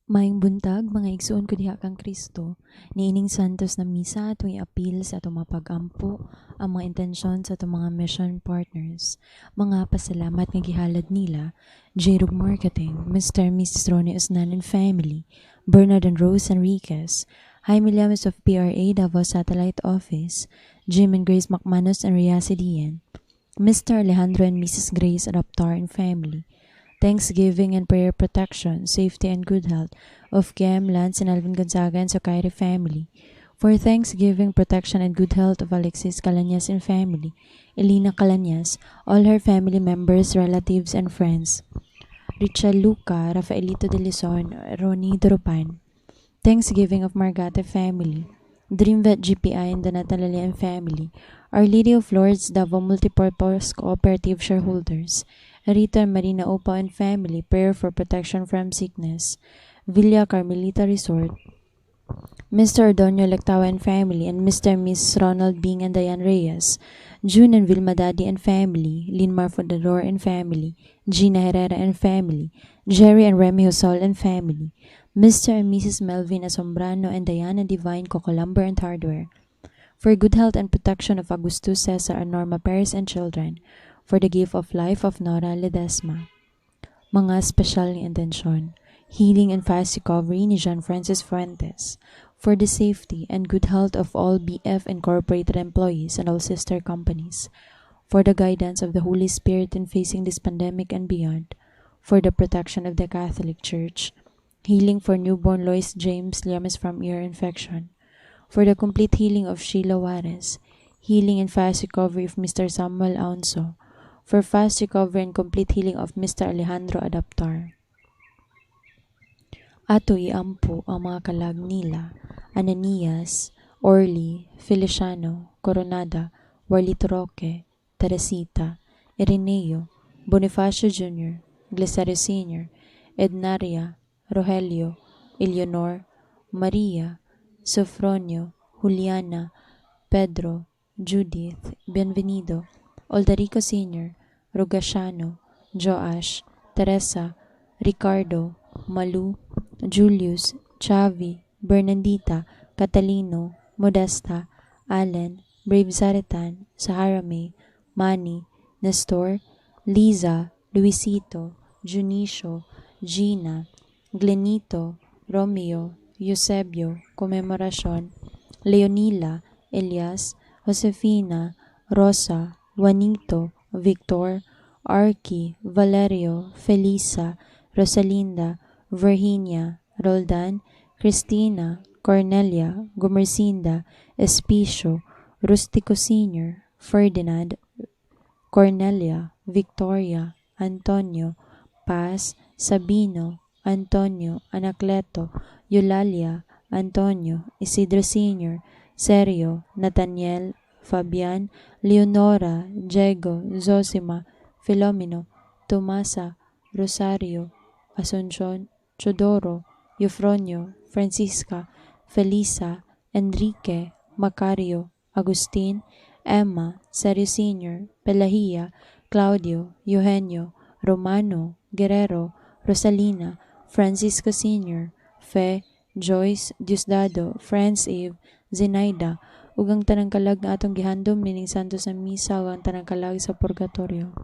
Maayong buntag, mga igsuon ko diha kang Kristo. Niining Santos na Misa atong iapil sa atong mga pag-ampo ang mga intensyon sa atong mga mission partners. Mga pasalamat nga gihalad nila: J-Rug Marketing, Mr. and Mrs. Ronnie Usnan and Family, Bernard and Rose Enriquez, Jaime Llamas of PRA Davao Satellite Office, Jim and Grace McManus and Ria Sidian, Mr. Alejandro and Mrs. Grace Adaptar and Family, Thanksgiving and prayer protection, safety and good health of Kem, Lance, and Alvin Gonzaga and Sokairi family. For Thanksgiving, protection, and good health of Alexis Calanyas and family, Elena Calanyas, all her family members, relatives, and friends. Richel Luca, Rafaelito de Lizon, Ronnie Durupan. Thanksgiving of Margate family, Dreamvet GPI and Donata Lalia and family, Our Lady of Lords Davao Multipurpose Cooperative Shareholders, Rito and Marina Opa and family, prayer for protection from sickness, Villa Carmelita Resort, Mr. Ordonio Lectawa and family, and Mr. and Mrs. Ronald Bing and Diane Reyes, June and Vilma Daddy and family, Linmar Fundador and family, Gina Herrera and family, Jerry and Remy Hosol and family, Mr. and Mrs. Melvin Asombrano and Diana Divine Cocolamber and Hardware, for good health and protection of Augustus Cesar and Norma Perez and children, for the gift of life of Nora Ledesma. Mga espesyal nga intensyon: healing and fast recovery ni John Francis Fuentes, for the safety and good health of all BF Incorporated employees and all sister companies, for the guidance of the Holy Spirit in facing this pandemic and beyond, for the protection of the Catholic Church, healing for newborn Lois James Llamas from ear infection, for the complete healing of Sheila Juarez, healing and fast recovery of Mr. Samuel Aunso, for fast recovery and complete healing of Mr. Alejandro Adaptar. Ato iampo ang mga kalag nila: Ananias, Orly, Feliciano, Coronada, Warlito Roque, Teresita, Ireneo, Bonifacio Jr., Glicerio Sr., Ednaria, Rogelio, Eleonor, Maria, Sofronio, Juliana, Pedro, Judith, Bienvenido, Oldarico Sr., Rogaciano, Joash, Teresa, Ricardo, Malu, Julius, Chavi, Bernandita, Catalino, Modesta, Allen, Brave Zaritan, Sahara May, Manny, Nestor, Liza, Luisito, Junicio, Gina, Glenito, Romeo, Eusebio, Commemoracion, Leonila, Elias, Josefina, Rosa, Juanito, Victor, Arky, Valerio, Felisa, Rosalinda, Virginia, Roldan, Cristina, Cornelia, Gumercinda, Espicio, Rustico Sr., Ferdinand, Cornelia, Victoria, Antonio, Paz, Sabino, Antonio, Anacleto, Eulalia, Antonio, Isidro Sr., Sergio, Nathaniel, Fabian, Leonora, Diego, Zosima, Filomeno, Tomasa, Rosario, Asuncion, Chodoro, Eufronio, Francisca, Felisa, Enrique, Macario, Agustin, Emma, Sergio Sr., Pelahia, Claudio, Eugenio, Romano, Guerrero, Rosalina, Francisco Sr., Fe, Joyce, Diosdado, Franz Eve, Zenaida, ug ang tanang kalag nga atong gihandom nining Santos na Misa ug ang tanang kalag sa Purgatorio.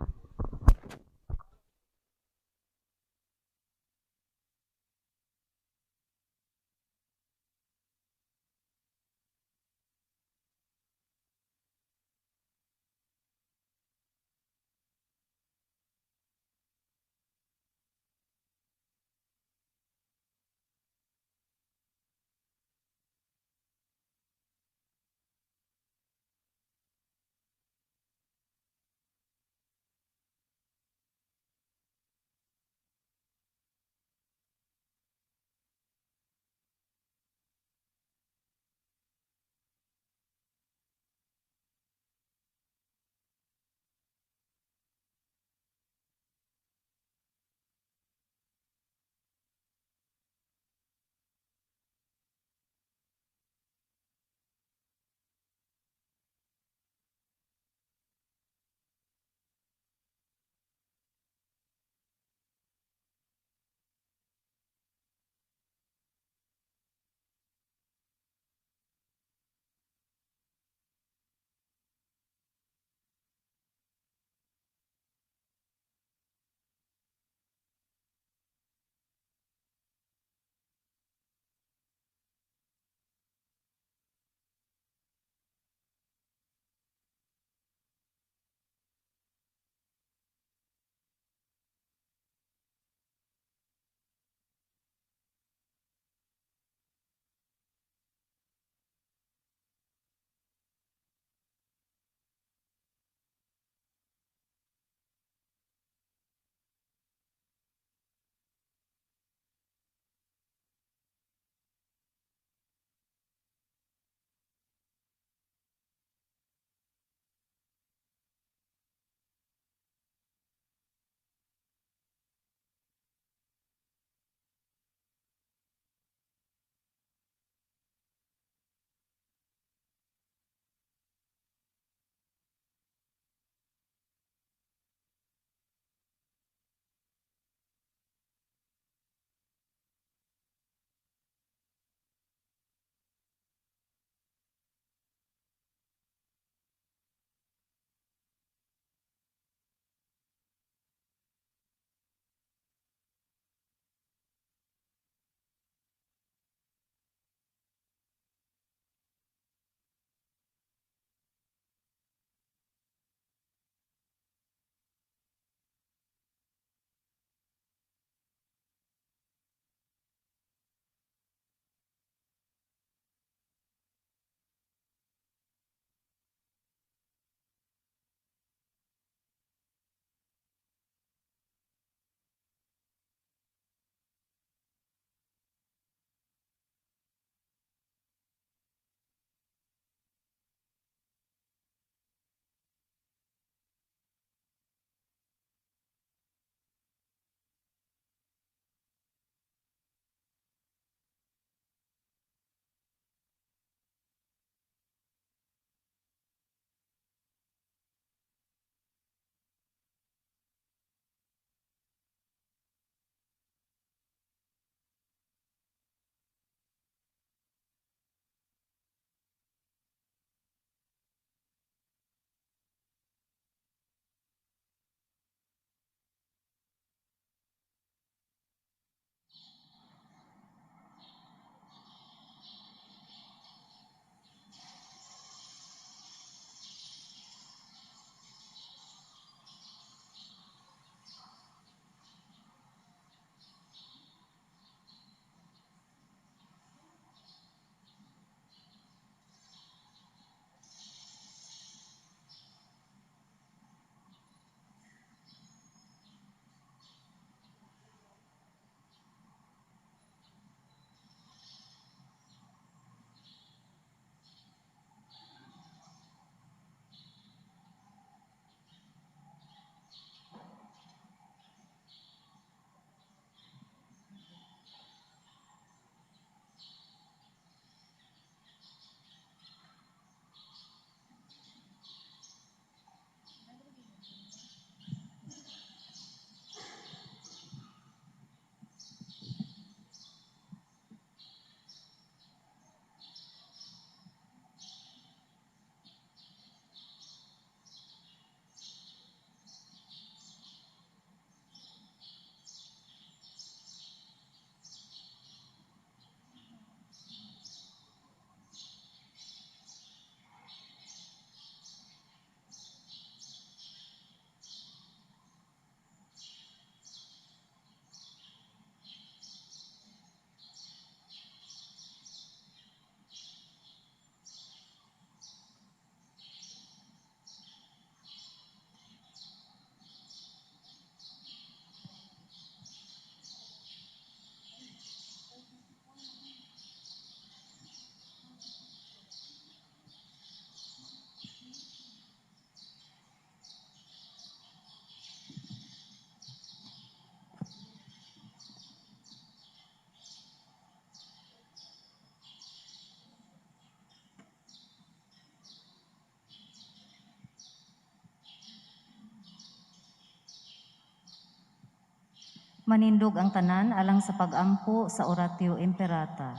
Manindog ang tanan alang sa pagampo sa Oratio Imperata.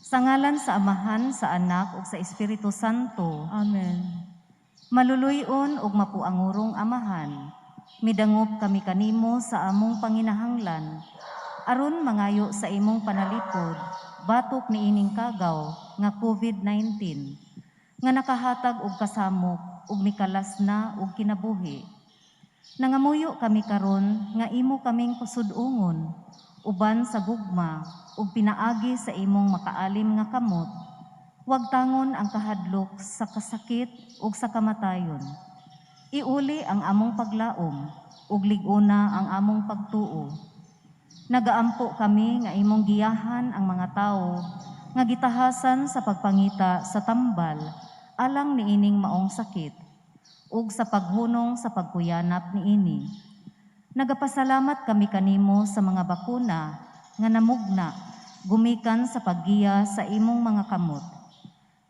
Sa ngalan sa Amahan, sa Anak ug sa Espiritu Santo. Amen. Maluluy-on ug mapuangurong Amahan, midangop kami kanimo sa among panginahanglan, aron mangayo sa imong panalipod batok niining kagaw nga COVID-19 nga nakahatag og kasamok ug mikalas na og kinabuhi. Nangamuyo kami karon nga imo kaming pasud-ungon uban sa gugma ug pinaagi sa imong makaalim nga kamot. Wagtangon ang kahadlok sa kasakit ug sa kamatayon. Iuli ang among paglaom ug lig-ona ang among pagtuo. Nagaampo kami nga imong giyahan ang mga tawo nga gitahasan sa pagpangita sa tambal alang niining maong sakit ug sa paghunong sa pagkuyanap niini. Nagapasalamat kami kanimo sa mga bakuna nga namugna gumikan sa paggiya sa imong mga kamot.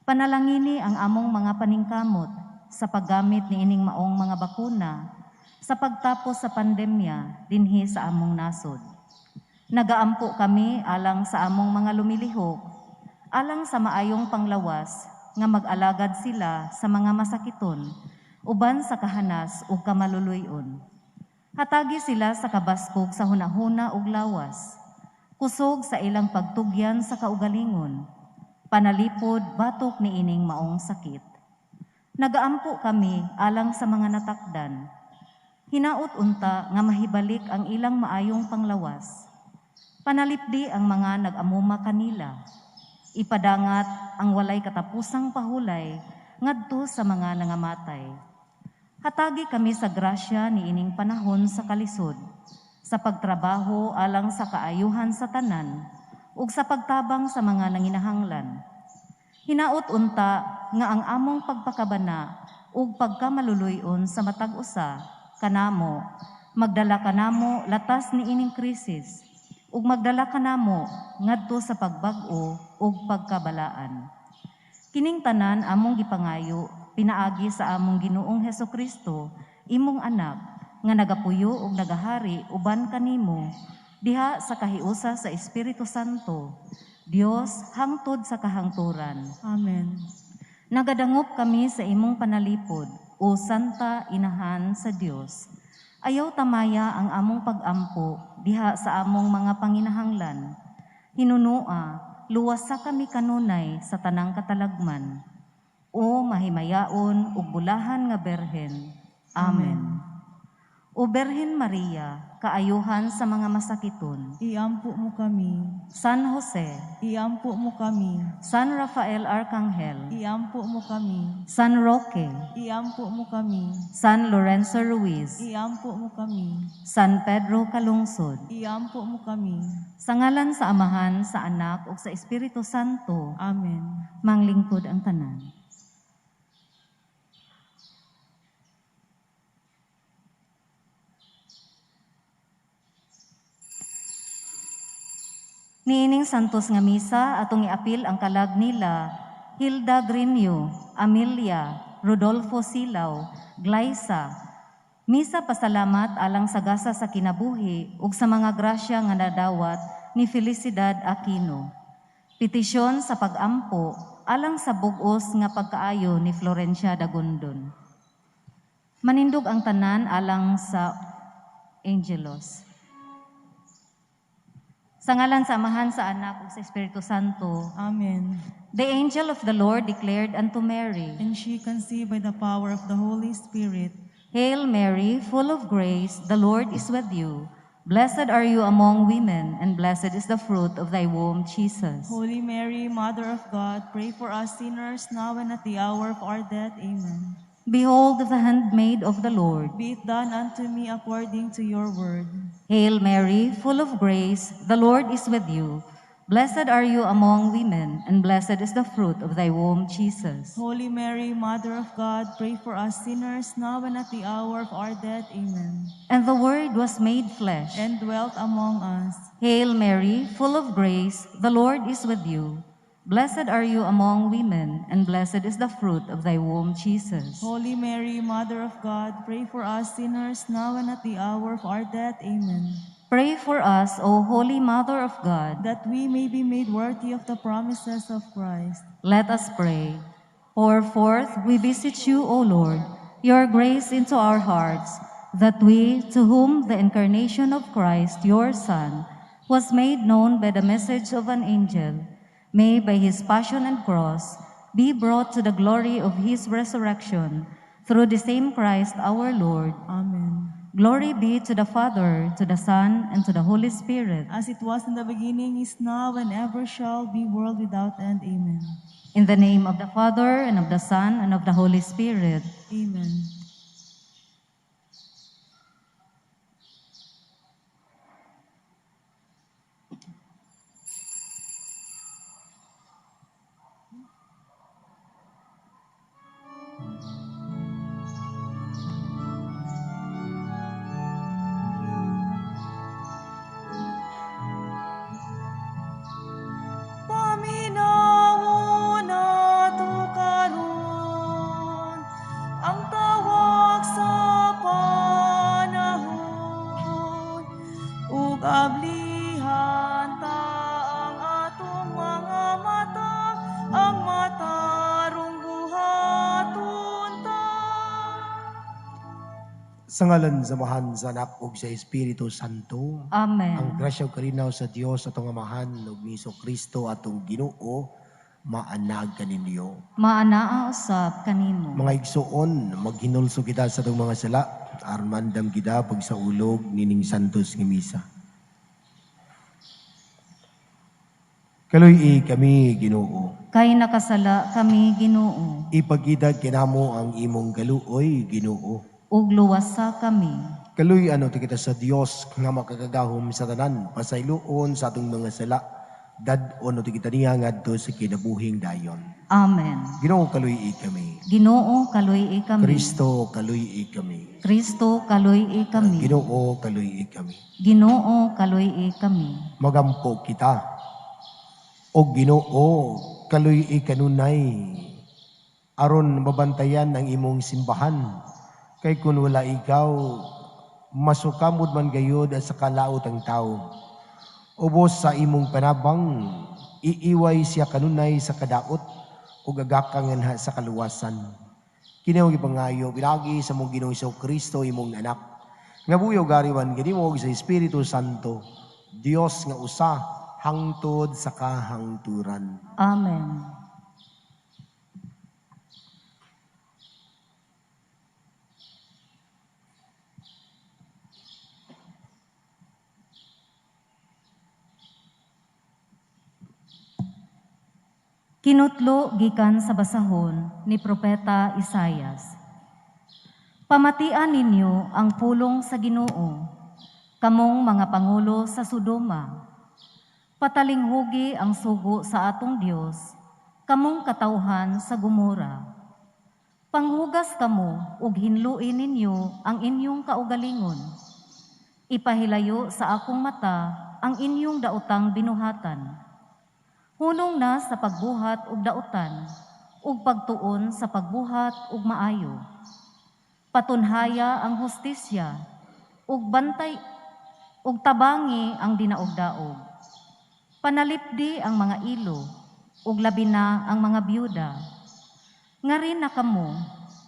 Panalangini ang among mga paningkamot sa paggamit niining maong mga bakuna sa pagtapos sa pandemya dinhi sa among nasod. Nagaampo kami alang sa among mga lumilihok, alang sa maayong panglawas nga mag-alagad sila sa mga masakiton uban sa kahanas ug kamaluluy-on. Hatagi sila sa kabaskog sa hunahuna ug lawas, kusog sa ilang pagtugyan sa kaugalingon, panalipod batok niining maong sakit. Nagaampo kami alang sa mga natakdan. Hinaot unta nga mahibalik ang ilang maayong panglawas. Panalipdi ang mga nag-amuma kanila. Ipadangat ang walay katapusang pahulay ngadto sa mga nangamatay. Hatagi kami sa grasya niining panahon sa kalisod, sa pagtrabaho alang sa kaayuhan sa tanan, ug sa pagtabang sa mga nanginahanglan. Hinaot unta nga ang among pagpakabana ug pagkamaluluy-on sa matag usa kanamo, magdala kanamo latas niining krisis ug magdala kanamo ngadto sa pagbag-o ug pagkabalaan. Kining tanan among gipangayo pinaagi sa among Ginoong Hesukristo, imong anak, nga nagapuyo ug nagahari uban kanimo diha sa kahiusa sa Espiritu Santo, Dios hangtod sa kahangturan. Amen. Nagadangop kami sa imong panalipod, o Santa Inahan sa Dios. Ayaw tamaya ang among pagampo diha sa among mga panginahanglan. Hinunua, luwasa kami kanunay sa tanang katalagman. O mahimayaon ug bulahan nga Berhen. Amen. O Berhen Maria, kaayuhan sa mga masakiton. Iampo mo kami. San Jose, Iampo mo kami. San Rafael Arcangel, Iampo mo kami. San Roque, Iampo mo kami. San Lorenzo Ruiz, Iampo mo kami. San Pedro Calungsod. Iampo mo kami. Sa ngalan sa Amahan, sa Anak ug sa Espiritu Santo. Amen. Manglingkod ang tanan. Niining santos nga misa atong iapil ang kalag nila Hilda Grinio, Amelia, Rodolfo Silaw, Glyza. Misa pasalamat alang sa gasa sa kinabuhi ug sa mga grasya nga nadawat ni Felicidad Aquino. Petisyon sa pagampo alang sa bug-os nga pagkaayo ni Florencia Dagondon. Manindog ang tanan alang sa Angelos. Sa ngalan sa Amahan, sa Anak, ug sa Espiritu Santo. Amen. The angel of the Lord declared unto Mary, And she conceived by the power of the Holy Spirit. Hail Mary, full of grace, the Lord is with you. Blessed are you among women, and blessed is the fruit of thy womb, Jesus. Holy Mary, Mother of God, pray for us sinners, now and at the hour of our death. Amen. Behold the handmaid of the Lord. Be it done unto me according to your word. Hail Mary, full of grace, the Lord is with you. Blessed are you among women, and blessed is the fruit of thy womb, Jesus. Holy Mary, Mother of God, pray for us sinners, now and at the hour of our death. Amen. And the Word was made flesh. And dwelt among us. Hail Mary, full of grace, the Lord is with you. Blessed are you among women, and blessed is the fruit of thy womb, Jesus. Holy Mary, Mother of God, pray for us sinners, now and at the hour of our death. Amen. Pray for us, O Holy Mother of God, that we may be made worthy of the promises of Christ. Let us pray. Pour forth, we beseech you, O Lord, your grace into our hearts, that we, to whom the incarnation of Christ, your Son, was made known by the message of an angel, may by his passion and cross be brought to the glory of his resurrection, through the same Christ our Lord. Amen. Glory be to the Father, to the Son, and to the Holy Spirit. As it was in the beginning, is now, and ever shall be, world without end. Amen. In the name of the Father, and of the Son, and of the Holy Spirit. Amen. Paminawon nato karon ang tawag sa panahon ug ablihan ta ang atong mga mata ang matarong buhaton ta. Sa ngalan sa Amahan, sa Anak ug sa Espiritu Santo. Amen. Ang grasya ug kalinaw sa Dios atong Amahan ug ni Kristo atong Ginoo maanag kaninyo. Maanaa usab kanimo. Mga igsuon, maghinulso kita sa atong mga sala, aron maandam kita pagsaulog nining santos nga misa. Kaluy-i kami, Ginoo. Kay nakasala kami, Ginoo. Ipagida kinamo ang imong kaluoy, Ginoo. Ug luwasa kami. Kaluy-an kita sa Dios nga makakagahom sa tanan, pasayloon sa atong mga sala, dad-on kita niya ngadto sa kinabuhing dayon. Amen. Ginoo, kaluy-i kami. Ginoo, kaluy-i kami. Kristo, kaluy-i kami. Kristo, kaluy-i kami. Ginoo, kaluy-i kami. Ginoo, kaluy-i kami. Magampo kita. O Ginoo, kaluy-i kanunay, aron mabantayan ang imong simbahan. Kay kun wala ikaw, masukamod man gayod sa kalaot ang tao. Ubos sa imong panabang, iiway siya kanunay sa kadaot ug agakangan sa kaluwasan. Kini ang gipangayo pinaagi sa mong Ginoong Kristo imong anak. Nga buyo gariwan kanimo sa Espiritu Santo, Dios nga usa hangtod sa kahangturan. Amen. Kinutlo gikan sa basahon ni Propeta Isayas. Pamatian ninyo ang pulong sa Ginoo, kamong mga pangulo sa Sodoma. Patalinghugi ang sugo sa atong Dios, kamong katawhan sa Gomora. Panghugas kamo ug hinluin ninyo ang inyong kaugalingon. Ipahilayo sa akong mata ang inyong daotang binuhatan. Hunong na sa pagbuhat og dautan, ug pagtuon sa pagbuhat og maayo. Patunhaya ang hustisya, ug bantay ug tabangi ang dinaog-daog. Panalipdi ang mga ilo, ug labi na ang mga byuda. Ngari na kamo,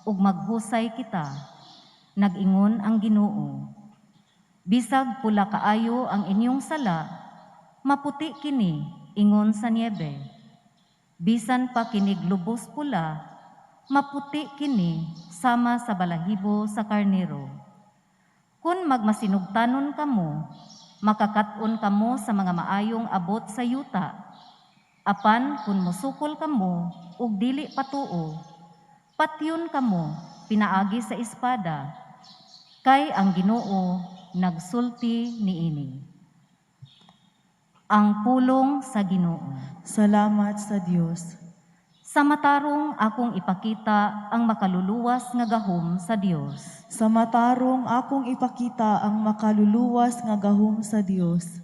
ug maghusay kita, nag-ingon ang Ginoo. Bisag pula kaayo ang inyong sala, maputi kini, ingon sa niebe. Bisan pa kinig lubos pula, maputi kini sama sa balahibo sa karnero. Kun magmasinugtanon kamo, makakat-on kamo sa mga maayong abot sa yuta. Apan kun mosukol kamo ug dili patuo, patyon kamo pinaagi sa espada, kay ang Ginoo nagsulti niini. Ang pulong sa Ginoo. Salamat sa Dios. Sa matarong akong ipakita ang makaluluwas nga gahom sa Dios. Sa matarong akong ipakita ang makaluluwas nga gahom sa Dios.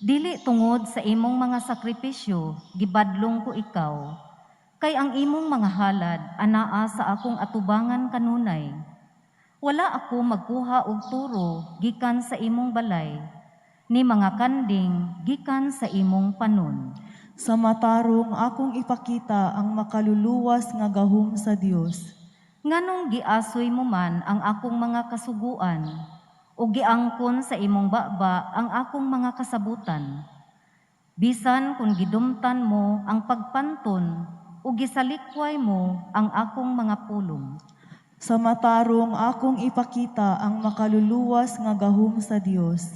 Dili tungod sa imong mga sakripisyo, gibadlong ko ikaw. Kay ang imong mga halad anaa sa akong atubangan kanunay. Wala ako magkuha og turo gikan sa imong balay. ni mga kanding gikan sa imong panon. Sa matarong akong ipakita ang makaluluwas nga gahom sa Dios. Nganong giasoy mo man ang akong mga kasuguan, o giangkon sa imong baba ang akong mga kasabutan? Bisan kung gidumtan mo ang pagpanton, o gisalikway mo ang akong mga pulong. Sa matarong akong ipakita ang makaluluwas nga gahom sa Dios.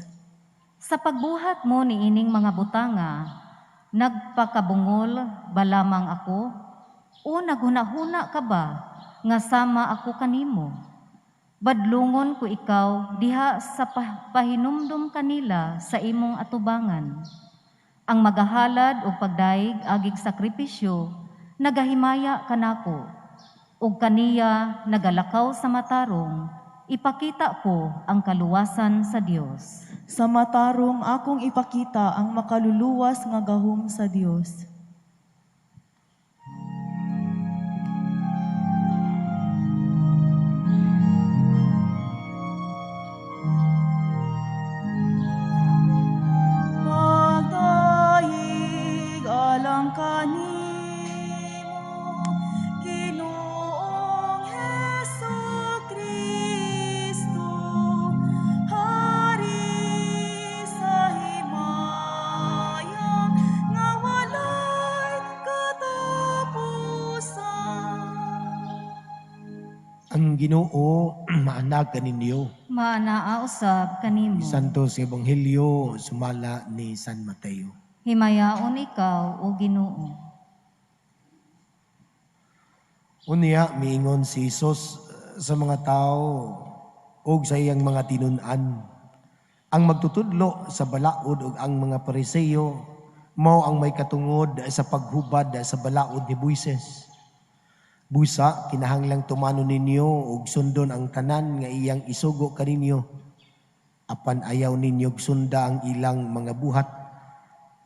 Sa pagbuhat mo niining mga butanga, nagpakabungol ba lamang ako? O naghunahuna ka ba nga sama ako kanimo? Badlungon ko ikaw diha sa pahinumdum kanila sa imong atubangan. Ang magahalad og pagdaig agig sakripisyo, nagahimaya kanako, ug kaniya nagalakaw sa matarong, ipakita ko ang kaluwasan sa Dios. Sa matarong akong ipakita ang makaluluwas nga gahom sa Dios. Pagdaig alang kanimo, Ginoong Hesus Kristo, Hari sa himaya nga walay katapusan. Ang Ginoo maanag kaninyo. Maanaa usab kanimo. Santo sa Ebanghelyo sumala ni San Mateo. Himayaon ikaw, o Ginoo. Unya miingon si Hesus sa mga tao ug sa iyang mga tinun-an. Ang magtutudlo sa balaod ug ang mga Pariseo mao ang may katungod sa paghubad sa balaod ni Moises. Busa kinahanglang tumano ninyo ug sundon ang tanan nga iyang isugo kaninyo. Apan ayaw ninyo sunda ang ilang mga buhat,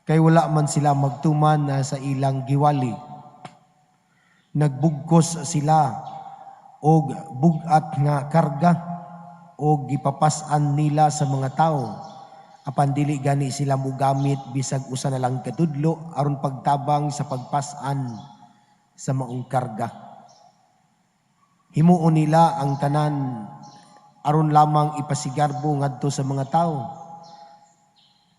kay wala man sila magtuman sa ilang giwali. Nagbugkos sila og bug-at nga karga og gipapas-an nila sa mga tawo. Apan dili gani sila mogamit bisag usa na lang katudlo aron pagtabang sa pagpas-an sa maong karga. Himuon nila ang tanan aron lamang ipasigarbo ngadto sa mga tawo.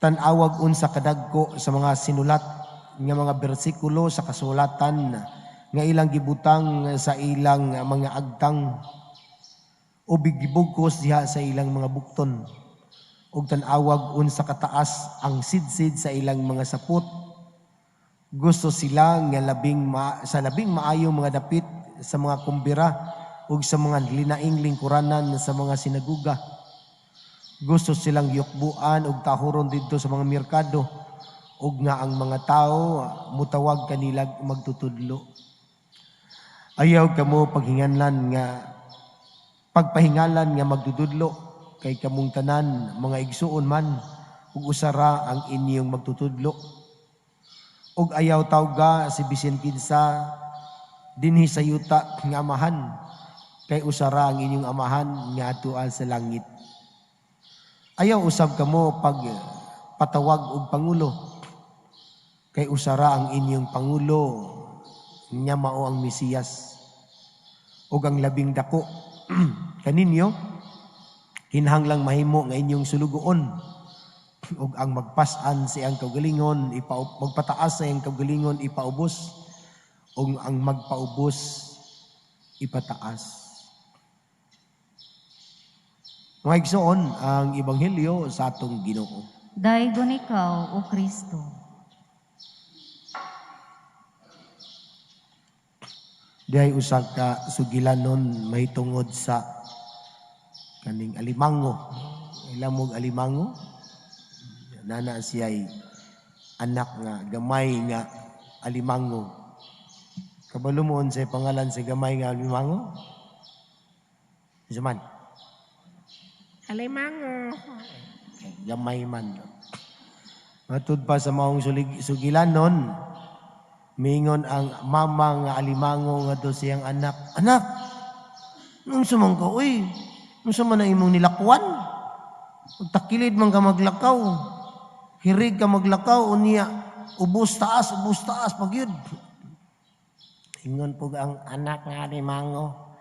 Tan-awag unsa kadagko sa mga sinulat nga mga bersikulo sa kasulatan nga ilang gibutang sa ilang mga agtang o gibugkos diha sa ilang mga bukton. Ug tan-awag unsa kataas ang sidsid sa ilang mga sapot. Gusto sila nga sa labing maayong mga dapit sa mga kumbira ug sa mga linaing lingkuranan sa mga sinaguga. Gusto silang yukbuan ug tahuron didto sa mga merkado ug nga ang mga tao mutawag kanila magtutudlo. Ayaw kamo pagpahingalan nga magtutudlo kay kamong tanan mga igsuon man ug usara ang inyong magtutudlo. Ug ayaw tawga si bisan kinsa dinhi sa yuta nga amahan, kay usara ang inyong amahan nga atuan sa langit. Ayaw usab kamo pag patawag og pangulo, kay usara ang inyong pangulo nga mao ang Mesiyas. Ug ang labing dako kaninyo kinahanglang mahimo nga inyong sulugoon, ug ang magpas-an sa iyang kaugalingon magpataas sa iyang kaugalingon ipaubos, ug ang magpaubos ipataas. Mga igsoon, ang ebanghelyo sa atong Ginoo. Daygon ikaw, o Kristo. Dihay usa ka sugilanon mahitungod sa kaning alimango. Ilamog alimango. Nana siya'y anak nga gamay nga alimango. Kabalo mo unsay pangalan sa gamay nga alimango? Unsa man? Alimango. Gamay man. Matud pa sa maong sugilanon, mingon ang mama nga alimango nga do siyang anak. Anak, nung man ka, uy, nung man ang imong nilakwan? Pagtakilid man ka maglakaw. Hirig ka maglakaw unya ubos taas pagyud. Ingon pug ang anak nga alimango,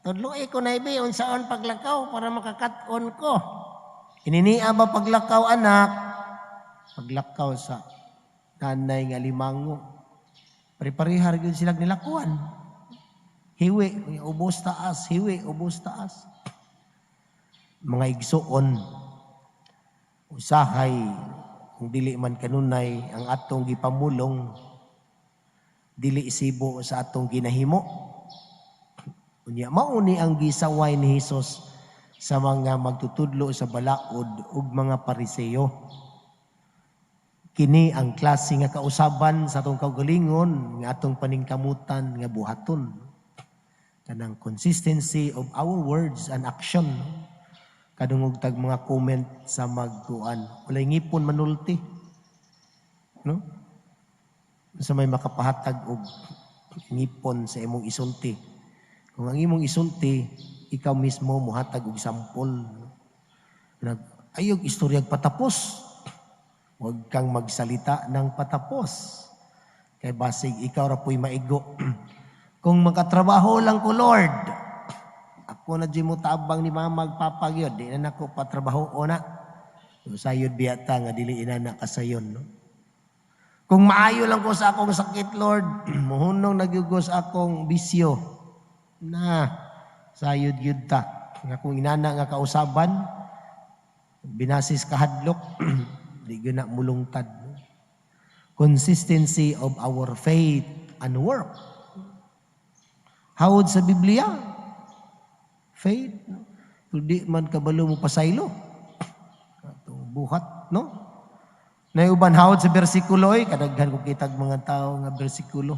"Tudloi ko na ibi unsaon paglakaw para makakat-on ko." "Ininia ba paglakaw, anak?" Paglakaw sa nanay nga alimango. Pare-pareha gyud sila nilakuan. Hiwi, ubos taas, hiwi, ubos taas. Mga igsuon, usahay kung dili man kanunay ang atong gipamulong, dili isibo sa atong ginahimo. Unya mao ni ang gisaway ni Hesus sa mga magtutudlo sa balaod ug mga Pariseo. Kini ang klase nga kausaban sa atong kaugalingon nga atong paningkamutan nga buhaton. Kanang consistency of our words and action. Kadungog tag mga comment sa magkuan. Walay ngipon manulti. No? Sa may makapahatag og ngipon sa imong isulti. Kung ang imong isulti, ikaw mismo muhatag og sampol. Nag ayog istoryag patapos. Huwag kang magsalita ng patapos. Kay basig ikaw ra po'y maigo. "Kung makatrabaho lang ko, Lord, ako na di mo tabang ni mama ug papa gyud, di na nako patrabaho o na." So, sayod biyata nga dili inana kasayon, no? "Kung maayo lang ko sa akong sakit, Lord, muhunong na gyud ko sa akong bisyo." Na, sayod gyud ta. Nga kung inana nga kausaban, binasis kahadlok, di gyud na mulungtad. No? Consistency of our faith and work. Hawod sa Biblia, faith, no? Kung di man kabalo mo pasaylo. Atong buhat, no? Nay uban hawod sa bersikulo, oy, kadaghan ko kitag mga tao nga bersikulo.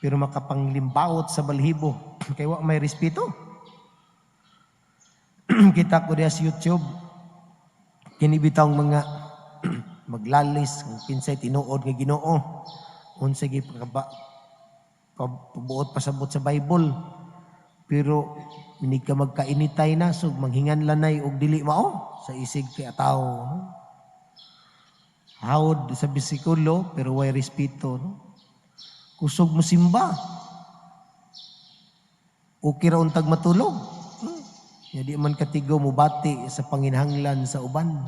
Pero makapanglimbaot sa balhibo kay wa may respeto. Kita ko diya sa YouTube, kini bitawng mga maglalis kung kinsay tinuod nga Ginoo. Unsa gi pagkaba pabuot pasabot sa Bible. Pero minig ka magkainitay na so manghingan lanay og dili mao sa isig kay ataw, no? Hawod sa bersikulo pero way respeto, no? Kusog mo simba. Okay ra untag matulog. Ya di man katigo mubati sa panginahanglan sa uban.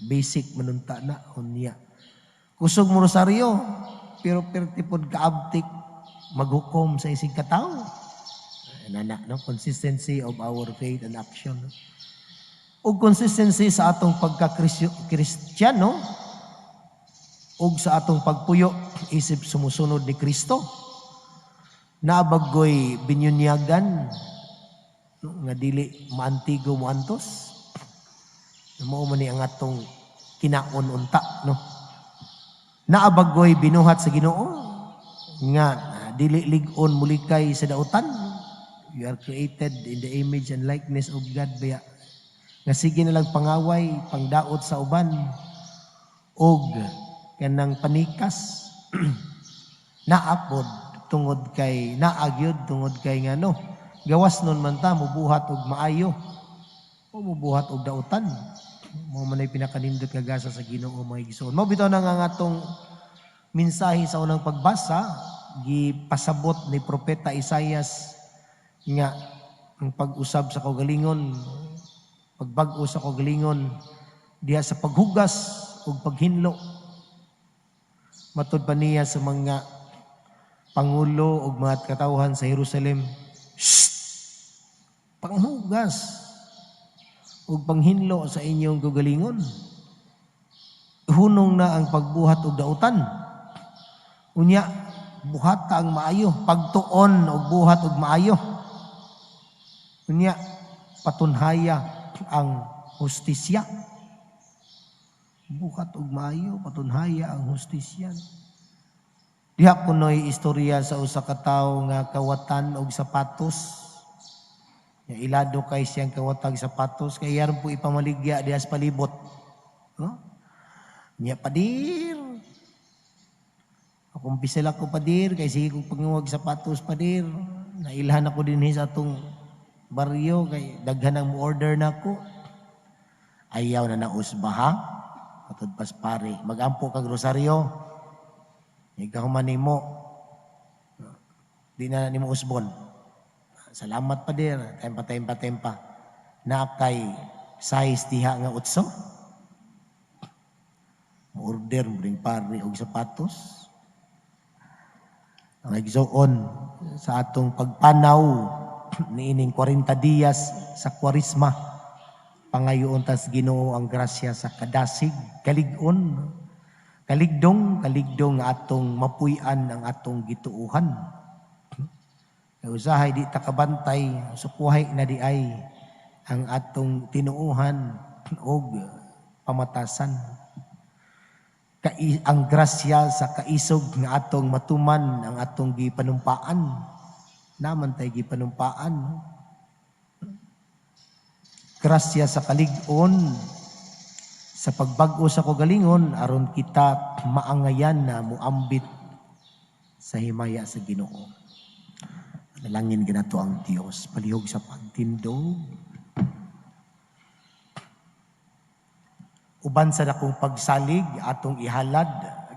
Basic manunta na unya. Kusog mo rosaryo pero perti pod kaabtik maghukom sa isig katawo. Nana, no? Consistency of our faith and action. No? Ug consistency sa atong pagka-Kristiyano ug sa atong pagpuyo isip sumusunod ni Kristo. Naabaggoy binyunyagan, no, nga dili maantigo moantos. Mao man ni ang atong kinaon unta, no? Naabaggoy binuhat sa Ginoo nga dili lig-on mulikay sa dautan. You are created in the image and likeness of God baya. Nga sige na lang pangaway, pangdaot sa uban og kanang panikas, naapod tungod kay naagyod tungod kay ngano gawas nun man ta mubuhat og maayo o mubuhat og dautan. Mao man ay pinakanindot nga gasa sa Ginoo, mga igsoon. Mao bitaw na nga atong mensahe sa unang pagbasa, gipasabot ni Propeta Isayas nga ang pag-usab sa kaugalingon, pagbag-o sa kaugalingon diha sa paghugas ug paghinlo. Matud pa niya sa mga pangulo ug mga katawhan sa Jerusalem, "Shh! Panghugas ug panghinlo sa inyong kaugalingon. Hunong na ang pagbuhat og dautan. Unya, buhat ang maayo, pagtuon og buhat og maayo. Unya, patunhaya ang hustisya." Buhat og maayo, patunhaya ang hustisya. Diha kuno'y istorya sa usa ka tawo nga kawatan og sapatos. Nga ilado kay siyang kawatag sapatos kay iyaron po ipamaligya diha sa palibot. No? Nya, "Padir. Akong pisel ako, padir, kay sige kong panguwag sapatos, padir. Nailhan ako dinhi sa atong baryo kay daghan ang mo order nako." "Ayaw na nausba ha." Matod pas pare, magampo kag rosaryo. Ikaw man nimo, di na nimo usbon. Salamat pa dir, tempa tempa tempa. Na kay size diha nga 8. Order mo ring pare og sapatos. Ang igsoon sa atong pagpanaw niining 40 dias sa Kwaresma, pangayoon tas Ginoo ang grasya sa kadasig, kalig-on, kaligdong, kaligdong nga atong mapuy-an ang atong gituuhan. Kay usahay di ta kabantay, sukuhay na di ay ang atong tinuuhan og pamatasan. Ang grasya sa kaisog nga atong matuman ang atong gipanumpaan. Naman tay gipanumpaan. Grasya sa kalig-on, sa pagbag-o sa kagalingon, aron kita maangayan na muambit sa himaya sa Ginoo. Nalangin ganato ang Dios, palihog sa pagtindog. Uban sa dakong pagsalig, atong ihalad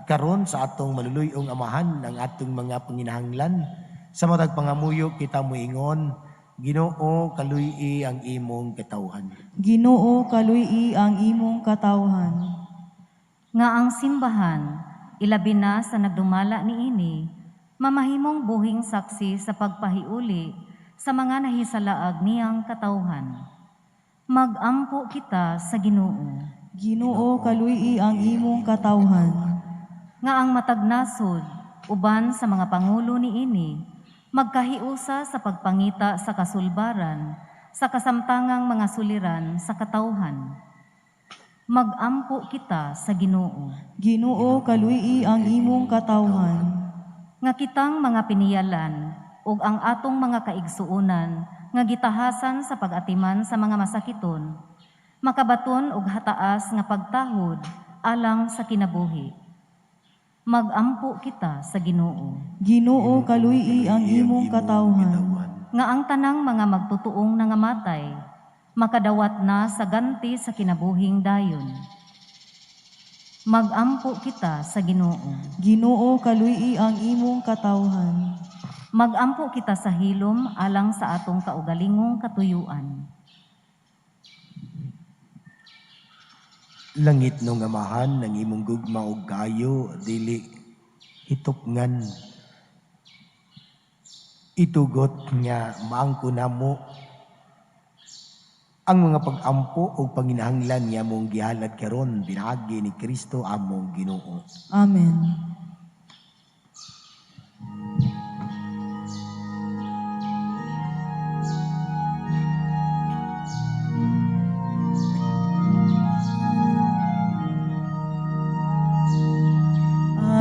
karon sa atong maluluyong amahan ang atong mga panginahanglan. Sa matag pangamuyo kita moingon, Ginoo, kaluy-i ang imong katawhan. Ginoo, kaluy-i ang imong katawhan. Nga ang simbahan, ilabi na sa nagdumala niini, mamahimong buhing saksi sa pagpahiuli sa mga nahisalaag niyang katawhan. Magampo kita sa Ginoo. Ginoo, kaluy-i ang imong katawhan. Nga ang matag nasod, uban sa mga pangulo niini, magkahiusa sa pagpangita sa kasulbaran, sa kasamtangang mga suliran sa katawhan. Magampo kita sa Ginoo. Ginoo, kaluy-i ang imong katawhan. Nga kitang mga piniyalan ug ang atong mga kaigsuonan nga gitahasan sa pag-atiman sa mga masakiton, makabaton og hataas nga pagtahod alang sa kinabuhi. Magampo kita sa Ginoo. Ginoo, kaluy-i ang imong katawhan. Nga ang tanang mga magtutuong nangamatay, makadawat na sa ganti sa kinabuhing dayon. Magampo kita sa Ginoo. Ginoo, kaluy-i ang imong katawhan. Magampo kita sa hilom alang sa atong kaugalingong katuyuan. Langit nung amahan ng imong gugma og kayo dili hitupngan. Itugot nga maangko namo ang mga pag-ampo o panginahanglan nga among gihalad karon pinaagi ni Kristo among Ginoo. Amen.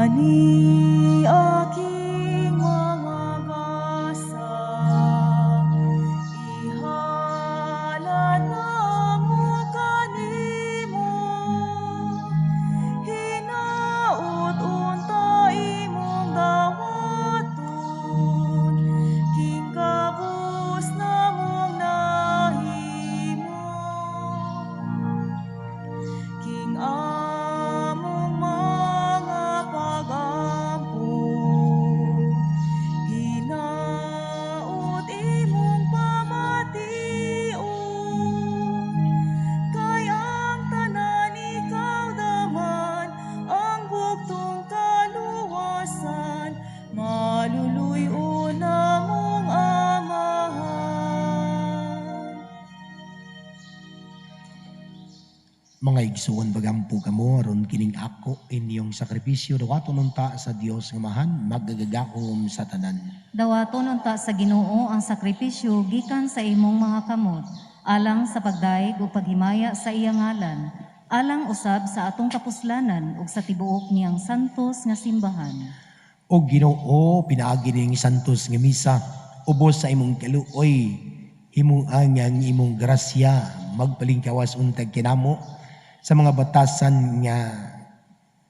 Ani aking mga gasa, ihalad namo kanimo, hinaut unta imong dawaton, king kabus namong nahimo. King among mga pagampo, hinaut imong pamation, kay ang tanan ikaw daman, ang bugtong kaluwasan, maluluy-on namong amahan. Mga igsuon, pagampo kamo aron kining ako inyong sakripisyo dawaton unta sa Dios nga Amahan magagagahom sa tanan. Dawaton unta sa Ginoo ang sakripisyo gikan sa imong mga kamot, alang sa pagdayeg ug paghimaya sa iyang ngalan, alang usab sa atong kapuslanan ug sa tibuok niyang santos nga simbahan. O Ginoo, pinaagi ning santos nga misa, ubos sa imong kaluoy, himua nga ang imong grasya magpalingkawas untag kinamo sa mga batasan nga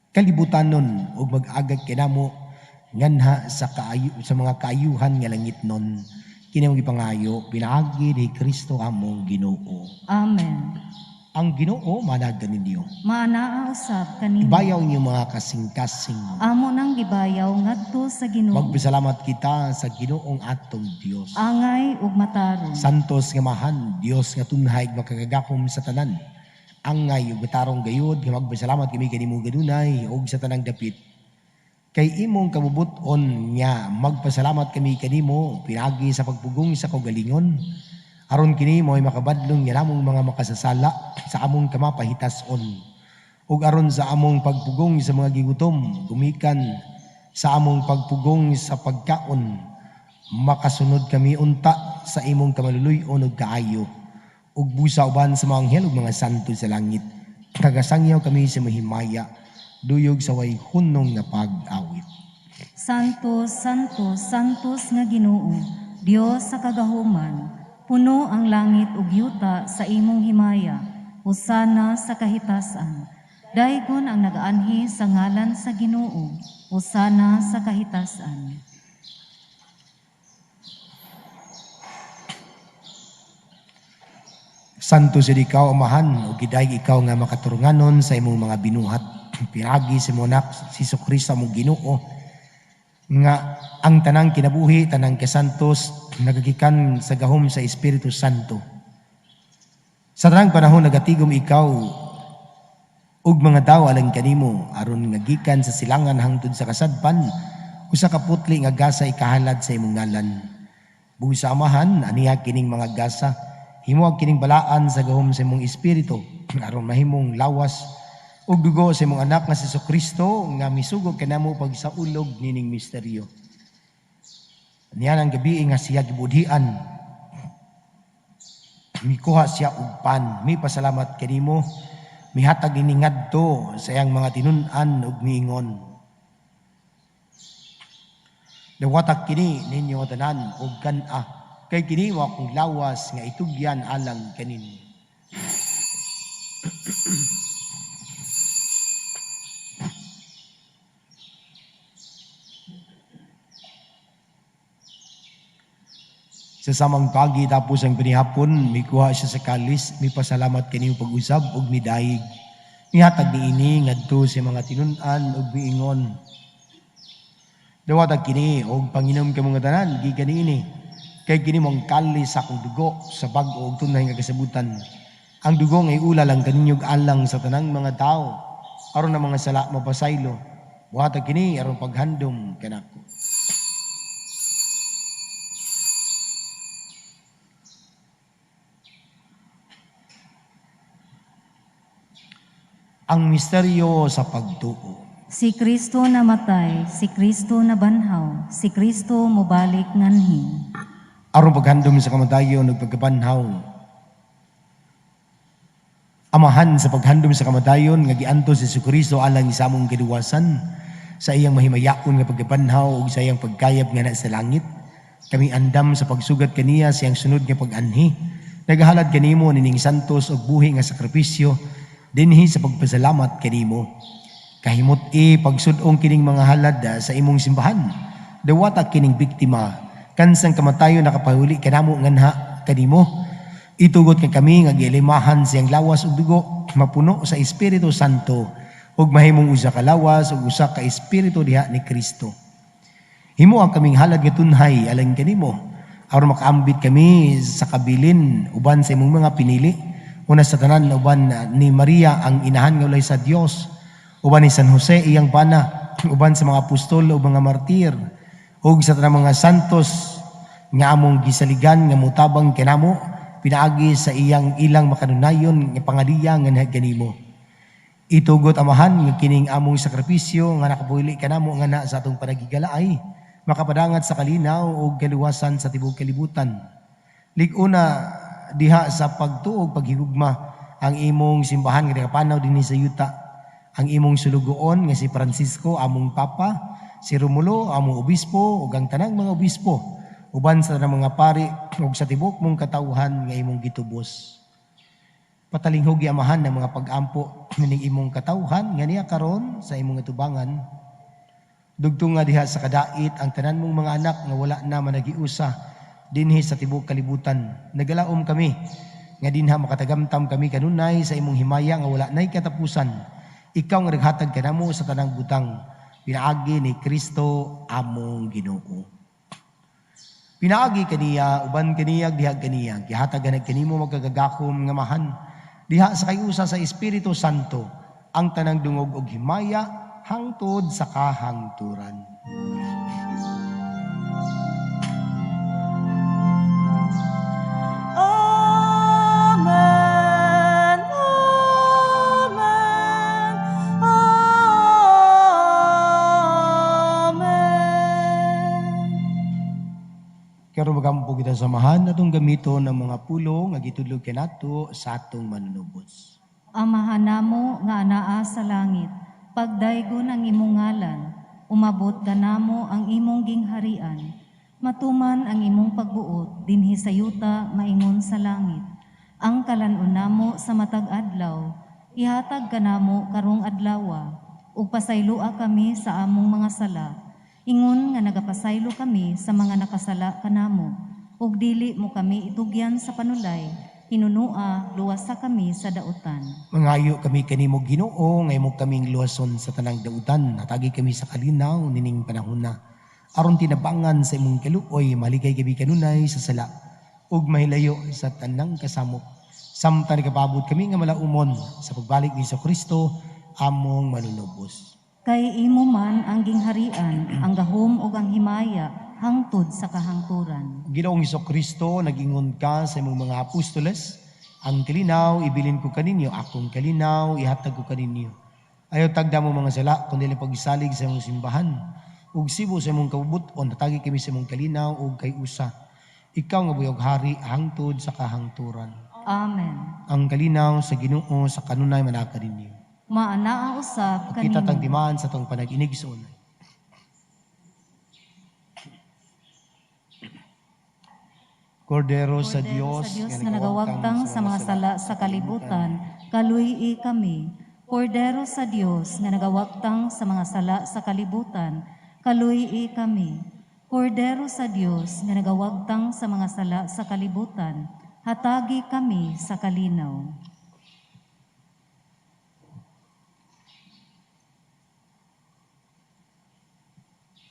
kalibutanon ug mag-agag kinamo nganha sa kaayo, sa mga kaayuhan nga langit nun. Kini ang gipangayo pinaagi ni Kristo among Ginoo. Amen. Ang Ginoo managan ninyo. Maanaa usab kanimo. Ibayaw niyo mga kasing-kasing. Amo nang gibayaw ngadto sa Ginoo. Magpasalamat kita sa Ginoong atong Dios. Angay ug matarong. Santos nga Amahan, Dios nga tunhay makagagahom sa tanan. Angay ug matarong gayud nga magpasalamat kami kanimo ganunay ug sa tanang dapit. Kay imong kabubut-on nga magpasalamat kami kanimo pinaagi sa pagpugong sa kaugalingon. Aron kini mo'y makabadlong nga namong mga makasasala sa among kamapahitason. Ug aron sa among pagpugong sa mga gigutom, gumikan sa among pagpugong sa pagkaon, makasunod kami unta sa imong kamaluluy-on ug kaayo. Ug busa uban sa mga anghel ug mga santo sa langit. Tagasangyaw kami sa mahimaya, duyog sa way hunong nga pag-awit. Santos, Santos, Santos nga Ginoo, Dios sa kagahuman, puno ang langit ug yuta sa imong himaya. Hosana sa kahitasan. Daygon ang nagaanhi sa ngalan sa Ginoo. Hosana sa kahitasan. Santo sad ikaw, Amahan, ug gidayeg ikaw nga makaturunganon sa imong mga binuhat. Pinaagi sa imong anak, si Jesucristo among Ginoo, nga ang tanang kinabuhi, tanang kasantos, nagagikan sa gahom sa Espiritu Santo. Sa tanang panahon nagatigom ikaw ug mga daw alang kanimo aron nga gikan sa silangan hangtod sa kasadpan, usa ka putli nga gasa ikahalad sa imong ngalan. Buhi sa Amahan, aniha kining mga gasa, himuag kining balaan sa gahom sa imong espiritu aron mahimong lawas ug dugo sa imong anak nga si Jesucristo nga misugo kanamo pagsaulog nining misteryo. Niyan ang gabi nga siya gibudhian, mikuha siya og pan, mipasalamat kanimo, mihatag ini ngadto sa iyang mga tinun-an ug miingon. Dawatak kini ninyo tanan og kan-a, kay kini wa akong lawas nga itugyan alang kaninyo. Sa samang pagi tapos ang panihapon, mikuha siya sa kalis, mipasalamat kaniyong pag-usab ug midayig. Mihatag niini ngadto sa mga tinun-an ug miingon. Dawatag kini og panginom kamo nga tanan gikan niini, kay kini mong kalis sa akong dugo sa bag-o ug tunay nga kasabutan. Ang dugo nga iula lang kaninyog alang sa tanang mga tawo aron ang mga sala mapasaylo. Buhatag kini aron paghandom kanako. Ang misteryo sa pagtuo. Si Kristo namatay, si Kristo nabanhaw, si Kristo mobalik nganhi. Aron paghandom sa kamatayon ug pagkabanhaw. Amahan sa paghandom sa kamatayon nga giantos si Jesucristo alang sa among kaluwasan, sa iyang mahimayaon nga pagkabanhaw ug sa iyang pagkayab nga na sa langit. Kami andam sa pagsugat kaniya sa iyang sunod nga pag-anhi. Nagahalad kanimo nining santos ug buhi nga sakripisyo dinhi sa pagpasalamat kanimo. Kahimut-i pagsud-ong kining mga halad sa imong simbahan. Dawata kining biktima kansang kamatayon nakapahuli kanamo nganha kanimo. Itugot nga kami nga giilimahan siyang lawas ug dugo mapuno sa Espiritu Santo ug mahimong usa ka lawas ug usa ka espiritu diha ni Kristo. Himo ang kaming halad nga tunhay alang kanimo aron makaambit kami sa kabilin uban sa imong mga pinili. Una sa tanan uban ni Maria ang inahan nga ulay sa Dios, uban ni San Jose iyang bana, uban sa mga apostol ug mga martir, ug sa tanang mga santos nga among gisaligan nga motabang kanamo pinaagi sa iyang ilang makanunayon nga pangaliya nga nahag kanimo. Itugot Amahan nga kining among sakripisyo nga nakapuli kanamo nga na sa atong panagigalaay makapadangat sa kalinaw ug kaluwasan sa tibuok kalibutan. Lig-una diha sa pagtuog paghigugma ang imong simbahan nga nakapanaw dinhi sa yuta, ang imong sulugoon nga si Francisco among Papa, si Romulo among obispo ug ang tanang mga obispo uban sa tanang mga pari ug sa tibuok mong katawhan nga imong gitubos. Patalinghugi Amahan ang mga pag-ampo ning imong katawhan nga niya karon sa imong atubangan. Dugtunga diha sa kadait ang tanan mong mga anak nga wala na managiusa dinhi sa tibuok kalibutan. Nagalaom kami Nga dinha makatagamtam kami kanunay sa imong himaya nga wala nay katapusan. Ikaw nga naghatag kanamo sa tanang butang, pinaagi ni Kristo among Ginoo. Pinaagi kaniya, uban kaniya, diha kaniya, gihatag kanimo magkagagakom nga Amahan, diha sa kayusa sa Espiritu Santo, ang tanang dungog og himaya hangtod sa kahangturan. Amen. Amen. Amen. Karon magampo kita sa Amahan atong gamiton ang mga pulong nga gitudlo kanato sa atong manunubos. Amahan namo nga anaa sa langit, pagdaygon ang imong ngalan, umabot kanamo ang imong gingharian, matuman ang imong pagbuot dinhi sa yuta maingon sa langit. Ang kalan-on namo sa matag adlaw, ihatag kanamo karong adlawa, ug pasayloa kami sa among mga sala, ingon nga nagapasaylo kami sa mga nakasala kanamo, ug dili mo kami itugyan sa panulay, hinunua luwasa kami sa dautan. Mangayo kami kanimo Ginoo nga imo kaming luwason sa tanang dautan, hatagi kami sa kalinaw nining panahona. Aron tinabangan sa imong kaluoy, maligay kami kanunay sa sala ug mahilayo sa tanang kasamok. Samtang nagapabot kami nga malaumon sa pagbalik ni Kristo among manunubos. Kay imo man ang gingharian, ang gahom ug ang himaya hangtod sa kahangturan. Ginoong Kristo, nag-ingon ka sa imong mga apostoles, ang kalinaw ibilin ko kaninyo, akong kalinaw ihatag ko kaninyo. Ayaw tagda mo mga sala, kundi lang pagsalig sa imong simbahan. Ug sibo sa imong kabubut-on, hatagi kami sa imong kalinaw ug kay usa. Ikaw nga buyog hari hangtod sa kahangturan. Amen. Ang kalinaw sa Ginoo sa kanunay manaka ninyo. Maanaa usab Kita tang kanimo. timaan sa tong panag-inig sa unay. Kordero sa Dios, sa Dios nga nagawagtang sa mga sala sa kalibutan, kaluy-i kami. Kordero sa Dios nga nagawagtang sa mga sala sa kalibutan, kaluy-i kami. Kordero sa Dios nga nagawagtang sa mga sala sa kalibutan, hatagi kami sa kalinaw.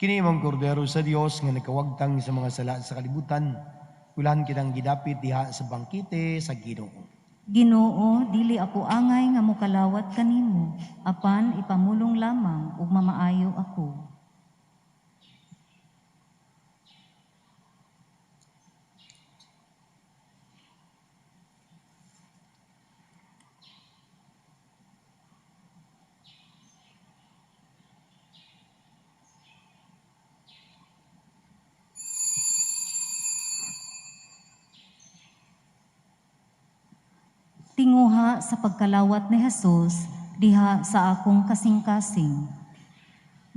Kini imong kordero sa Dios nga nagkawagtang sa mga sala sa kalibutan, ulan kitang gidapit diha sa bangkite sa Ginoo. Ginoo, dili ako angay nga mokalawat kanimo, apan ipamulong lamang ug mamaayo ako. Tinguha sa pagkalawat ni Jesus diha sa akong kasing-kasing.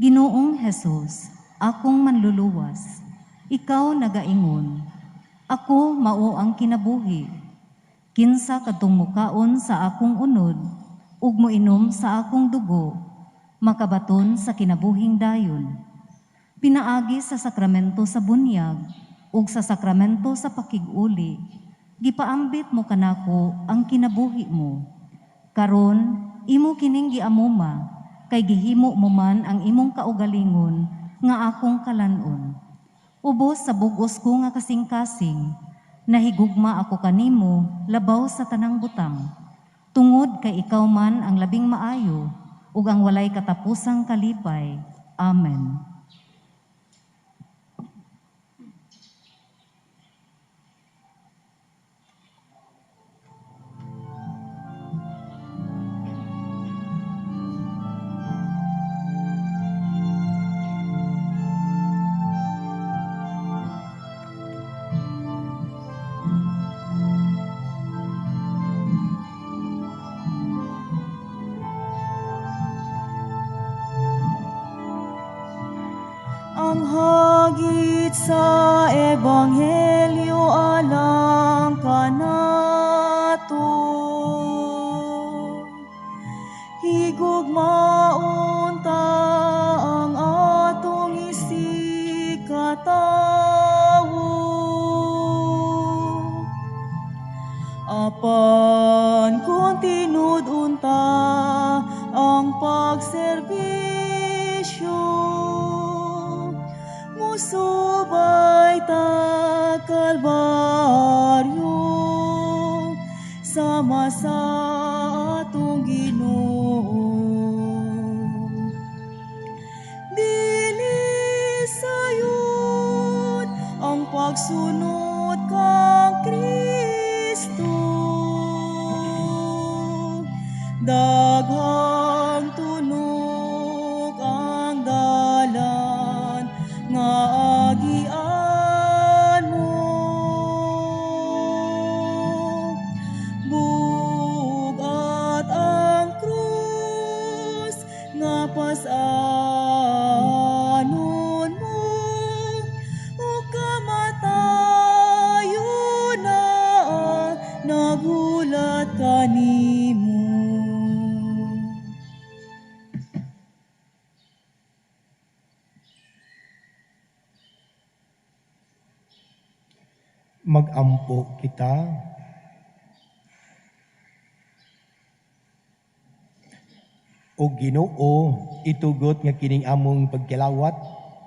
Ginoong Jesus, akong manluluwas, ikaw nagaingon, ako mao ang kinabuhi. Kinsa kadtong mukaon sa akong unod ug moinom sa akong dugo, makabaton sa kinabuhing dayon. Pinaagi sa sakramento sa bunyag ug sa sakramento sa pakig-uli, gipaambit mo kanako ang kinabuhi mo. Karon imo kining giamuma, kay gihimo mo man ang imong kaugalingon nga akong kalan-on. Ubos sa bug-os ko nga kasing-kasing, nahigugma ako kanimo labaw sa tanang butang. Tungod kay ikaw man ang labing maayo ug ang walay katapusang kalipay. Amen. Ang hagit sa Ebanghelyo alang kanato, higugmaon ta ang atong isigkatawo. Musubay ta Kalbaryo sama sa atong Ginoo. Dili sayod ang pagsunod kang Kristo. Daghang tunok ang dalan nga agian mo. Bugat ang krus nga pasanon mo, ug kamatayon na ang naghulat kanimo. Magampo kita. O Ginoo, itugot nga kining among pagkalawat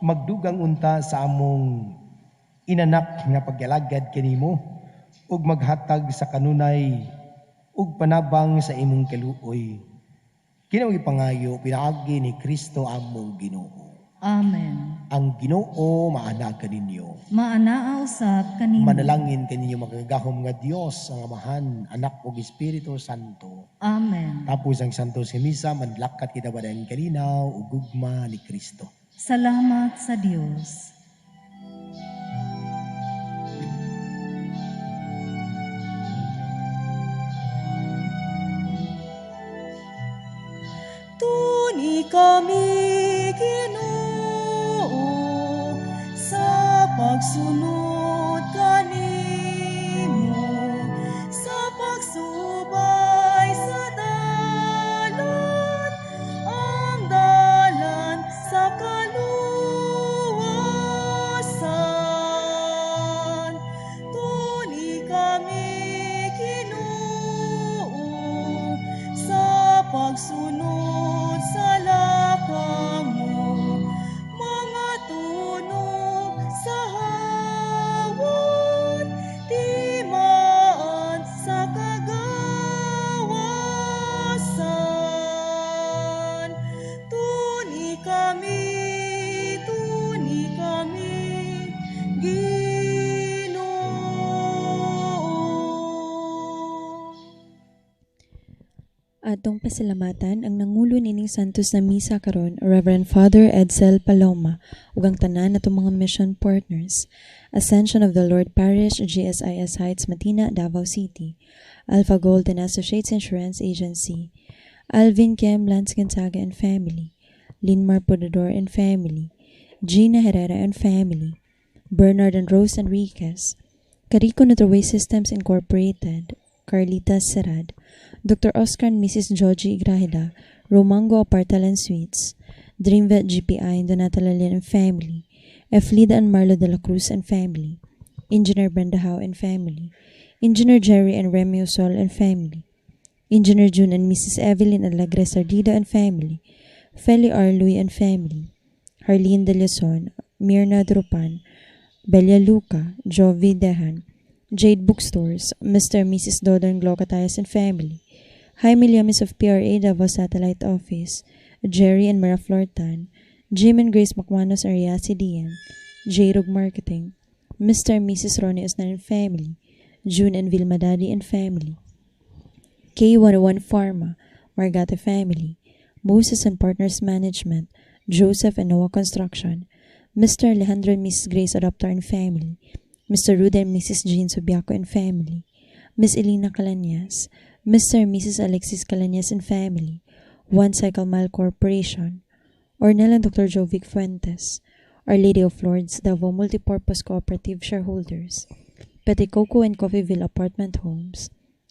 magdugang unta sa among inanak nga paggalagad kanimo ug maghatag sa kanunay ug panabang sa imong kaluoy. Kinaw ipangayo pinaagi ni Kristo among Ginoo. Amen. Ang Ginoo maana kaninyo. Maanaa usab kanimo. Manalangin kaninyo makagagahom nga Dios ang Amahan, Anak ug Espiritu Santo. Amen. Tapos ang Santos nga Misa, manlakat kita badan kalinaw ug gugma ni Kristo. Salamat sa Dios. Tuni kami, Ginoo, sa pagsunod kanimo, sa pagsubay sa dalan, ang dalan sa kaluwasan. Tuni kami, Ginoo, sa pagsunod sa lakang mo, mga tunog sa hawon, timaan sa kagawasan. Tuni kami, tuni kami, Ginoo. Atong pasalamatan ang nangulo nining Santos na Misa karon, Reverend Father Edsel Paloma, ug ang tanan natong mga mission partners. Ascension of the Lord Parish, GSIS Heights, Matina, Davao City. Alpha Gold and Associates Insurance Agency. Alvin Kem Lance Gonzaga and Family. Linmar Podador and Family. Gina Herrera and Family. Bernard and Rose Enriquez. Carico Waste Systems Incorporated. Carlita Serad, Dr. Oscar and Mrs. Joji Igrahila, Romango Apartal and Suites, Dreamvet GPI and Donata Lalian and Family, Eflida and Marlo de la Cruz and Family, Engineer Brenda Howe and Family, Engineer Jerry and Remio Sol and Family, Engineer June and Mrs. Evelyn Alegre Sardido and Family, Feli R. Louis and Family, Harleen De Leon, Mirna Drupan, Belia Luca, Jovi Dehan, Jade Bookstores, Mr. and Mrs. Dodon Glocatayas and Family, Jaime Llames of PRA Davao Satellite Office, Jerry and Mara Flortan, Jim and Grace Macmanos and Riasi Dian, J-Rog Marketing, Mr. and Mrs. Ronnie Osnan and Family, June and Vilma Daddy and Family, K101 Pharma, Margate Family, Moses and Partners Management, Joseph and Noah Construction, Mr. Alejandro and Mrs. Grace Adopter and Family, Mr. Rude and Mrs. Jean Subiaco and Family, Miss Elena Calanyas, Mr. and Mrs. Alexis Calanyas and Family, One Cycle Mile Corporation, Ornel and Dr. Jovic Fuentes, Our Lady of Lords, Davao Multipurpose Cooperative Shareholders, Peticoco and Coffeeville Apartment Homes,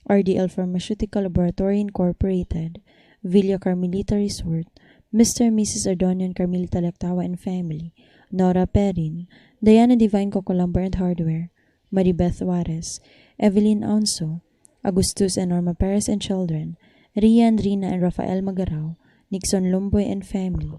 RDL Pharmaceutical Laboratory Incorporated, Villa Carmelita Resort, Mr. and Mrs. Ardonian Carmelita Lactawa and Family, Nora Perin, Diana Divine Cocolumber and Hardware, Maribeth Juarez, Evelyn Onso, Augustus and Norma Perez and Children, Ria and Rina and Rafael Magarao, Nixon Lumboy and Family.